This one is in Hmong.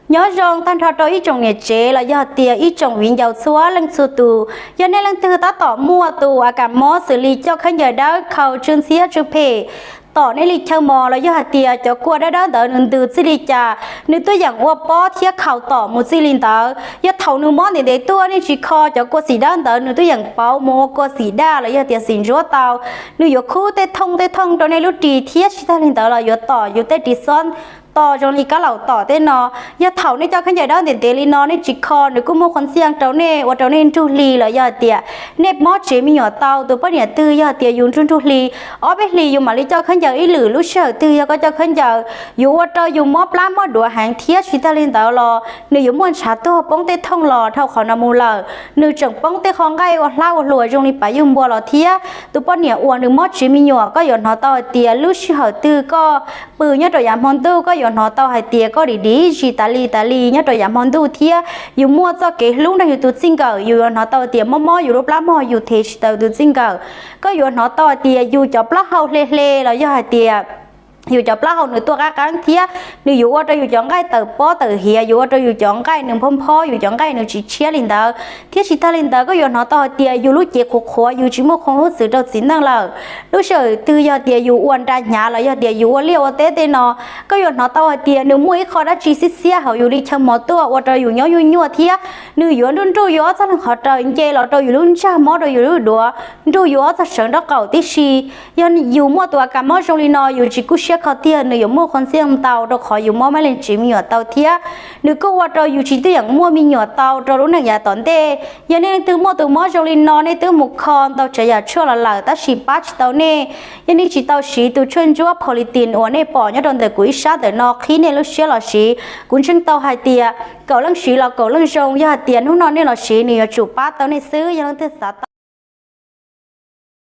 Nyob zoo tag nrho rau ib tsoom niam tsev los yog hais tias ib tsoom viv ncaus txhua leej txhua tus. Yog nej leej twg tab tom muaj tus a kas mob xws li coj khaub ncaws dawb, khau, tsw ntxhiab tsw phem, tom nej li chaw mos los yog hais tias cov kua dawb dawb ntawd nws ntws txij li cas, nws tuaj yeem ua pob thiab khau tom mus txij li ntawd. Yog thaum nws mob ntev ntev tuaj nej tsis kho cov kua xim dawb ntawd nws tuaj yeem pauv mus ua kua xim daj los yog tias xim ntsuab tau, nws yuav khub tej thooj tej thooj rau nej lub ris thiab tsis tag li ntawd los yuav tom yus tej ris xob to zoo li kab laum tom tej no. Yog thaum nej coj khaub ncaws dawb ntev ntev li no nej tsis kho nws kuj muaj qhov ntxiaj rau nej ua rau nej nrug hli los yog hais tias nej mob tsev me nyuam tau tus poj niam twg yog hais tias yus nrug nrug hli, ob peb hlis yus mam li coj khaub ncaws ib lwm, lub sij hawm twg yog koj coj khaub ncaws yuav ua rau yus mob plab mob duav heev thiab tsis tag li ntawd los nws yuav muaj ntshav tuag poob tej thooj los dhau qhov no mus lawm, nws tseem poob tej qho nqaij ua hlab ua hlua zoo li pav yug npua los thiab. Tus poj niam uas nws mob tsev me nyuam koj yuav hnov tau hais tias lub sij hawm twg koj pw nyob rau yav hmo ntuj koj yuav hnov tau hais tias koj dim dim zis tas li tas li nyob rau yav hmo ntuj thiab yus muaj txoj kev hlub nrog yus tus txij nkawm, yus yuav hnov tau hais tias mob mob yus lub plab mog yus thev tsis tau tus txij nkawm. Koj yuav hnov tau hais tias yus cov plaub hau hle hle los yog hais tias yus cov plaub hau nws tuaj qab qeeb thiab nws yuav ua rau yus cov nqaij tawm pob tawm hiav, yuav ua rau yus cov nqaij nws nphob nphob, yus cov nqaij nws tsis tshiab li ntawd. Thiab tsis tag li ntawd koj yuav hnov tau hais tias yus lub cev qhuav qhuav, yus tsis muaj qhov hub txwv rau txiv neej lawm. Lub sij hawm twg yog tias yus ua nra hnyav los yog tias yus ua liaj ua teb tej no, koj yuav hnov tau hais tias nws muaj ib qho dab tsi xiab xiab hauv yus li chaw mos tuaj ua rau yus nyob nyuaj nyuaj thiab nws yuav nruj nruj yus ob txoj hlwb qhov raws nce los rau yus lub ntsag mob rau yus lub duav, nruj yus ob txoj sawv nraub qaum tib si. Yog yus muaj tus a kas mob zoo li no yus tsis kub siab kho tiag nws yuav muaj qhov ntxiaj ntau rau qhov yus mob mab leej tsev me nyuam tau thiab nws kuj ua rau yus tsis tuaj yeem muaj me nyuam tau rau lub neej yav tom ntej. Yog nej leej twg muaj tus mob zoo li no nej twb mus kho ntau tsav yam tshuaj los lawm tab sis pab tsis tau nej. Yog nej tsis tau siv tus tshuaj ntsuab Politin uas nej pom nyob rau ntawm kuv ib sab ntawm no qhib nej lub siab los siv, kuv ntseeg tau hais tias kaum leej siv los kaum leej zoo. Yog hais tias hnub no nej los siv nws yuav tsum pab tau nej xwb. Yog leej twg xav tau